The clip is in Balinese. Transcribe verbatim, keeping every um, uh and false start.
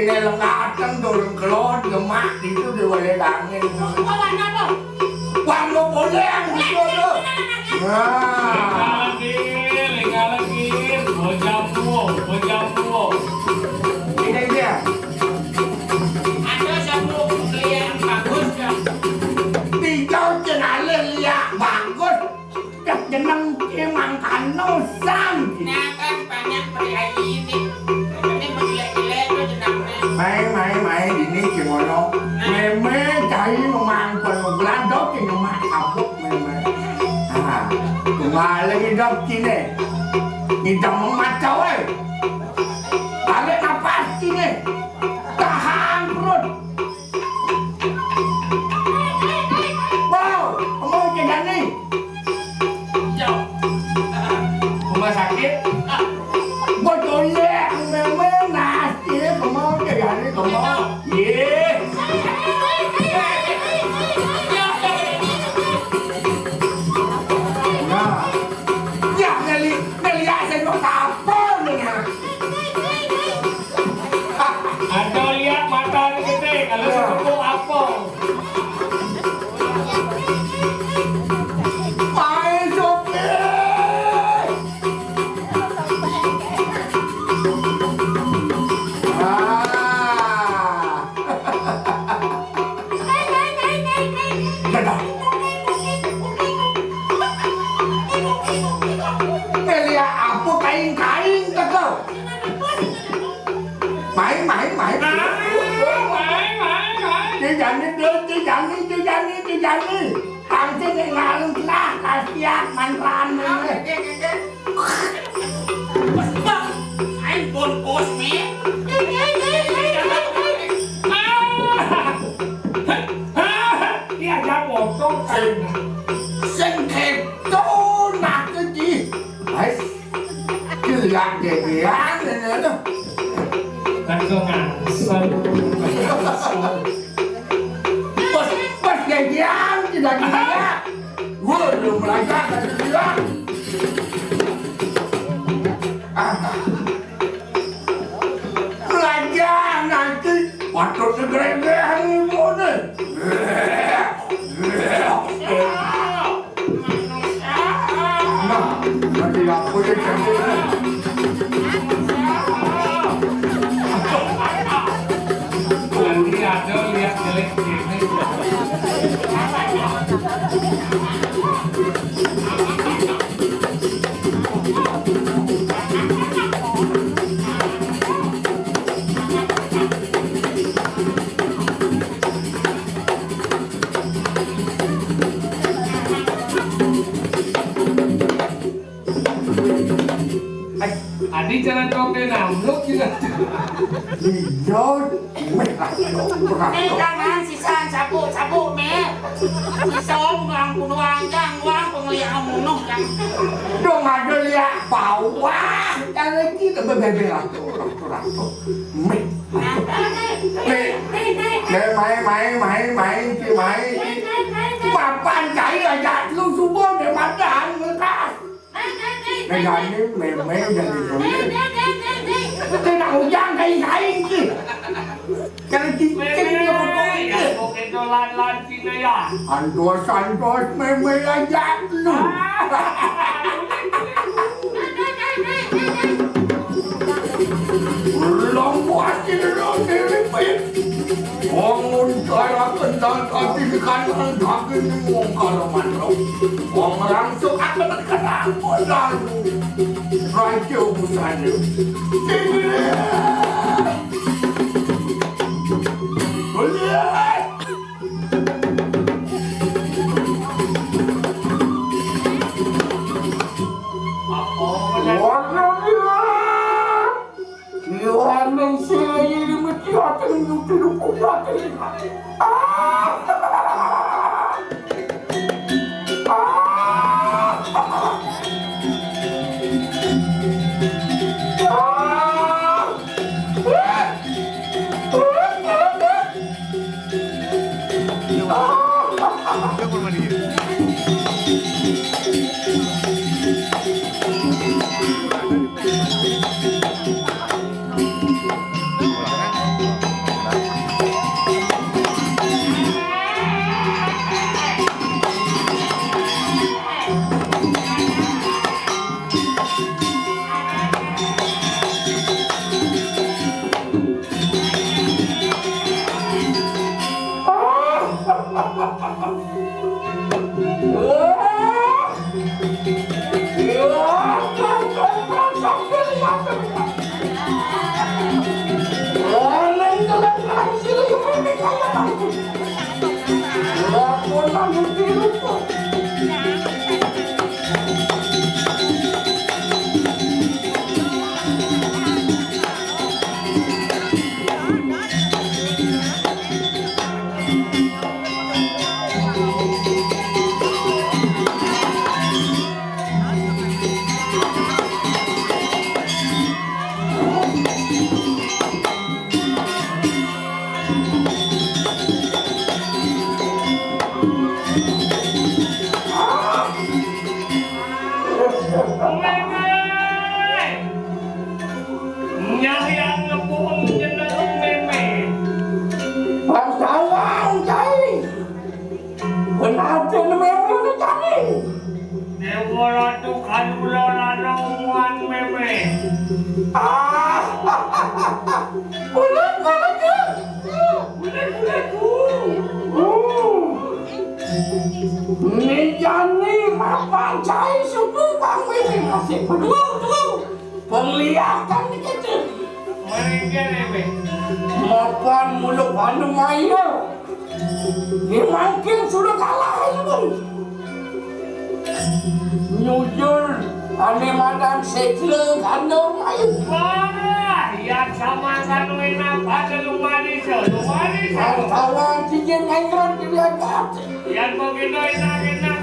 Ini lengaten durung kelon, gemak itu diwale angin. Bawa apa? Wah, lo boleh yang gitu tuh. Nah. Lagi, lagi, lagi. Bojam tuwo, bojam tuwo. Ini dia. Ada satu pembelian yang bagus, ya. Dijauh cenale liak bagus. Cek jeneng ki mangkano san. Nah, kan banyak priayi ini. Ini mau jelek-jelek tuh jenengnya. Mai, mai, mai, dini ki ngono. Meme cai memang penuh gelandok ki nyemak abuk meme. Ah, tunggal lagi dok kine. Ngidam memat kau, eh. Tarik napas kine. Tahan perut. Wow, kamu jangan nih. Yo. Rumah sakit. Bocole, meme, nasi, kamu jangan nih, kamu. Ye. Nah. Ya, Meli, Meli, ya, saya mau kapal nih, ya. Ada lihat mata ni gede, kalau ya. Sepupu apa? Main sopir. Ah. Dadah. Melia apa kain-kain teko? Mai, mai, mai. Mai, mai, mai, mai. Cik Jani, Cik Jani, Cik Jani, Cik Jani. Tangke nek ngalun lah, kasihan mantan. Ah, nggih, nggih, nggih. Bos, bos. Aing pun bos, men. Ah. Diajak foto. Sing, sing keto nak iki. Ais. Gila gegean ini tuh. Kan kok ngasal. Pas, pas gegean tidak gila. Waduh, melangkah tadi bilang. Ah. Melangkah nanti waktu segera-gera ilmu nih. Nah, nanti aku yang jadi. Lihat, lihat, lihat, lihat. Adi cara kau kena amluk juga. Iya. Meh, ayo, kurang. Nih, jangan sisan sabuk, sabuk, meh. Sisa orang bunuh anjang, orang penglihat munuh, kan. Dong ada lihat bawah. Jangan kita berbebel lah, tuh, orang, orang, tuh. Meh. Meh. Meh, mai, mai, mai, mai, ci, mai, ci. Papan cai aja lu subuh deh madan lekas. Megane meme dari sore. Kena hujan kain-kain ki. Kena cicing dia betul ki. Oke, dolan-lan Cina ya. Antos-antos meme aja lu. Lombok hati lu diri. Wong cara kental tapi di kandang daging wong karo manuk. Wong langsung akan kenal modal. Raja busane. Boleh. Apa? Warna biru. Iya, nang sing ini mesti akan nyuci rumput akan. Ah! Ah! Ah! Ah, bulat, bulat, ya. Bulat, bulat, uh. Uh. Ni jani mapan cai suku bang ini masih perlu, perlu. Perliakan ni kecil. Mereka ni, weh. Mapan mulut pandung air. Ni makin sudah kalah ini, bang. Nyujur, ane madan sekle kandung air. Wah, ya sama kanu enak pada lumani se, lumani se. Kawan cincin ngangkrat di agak. Yan mau kena enak-enak.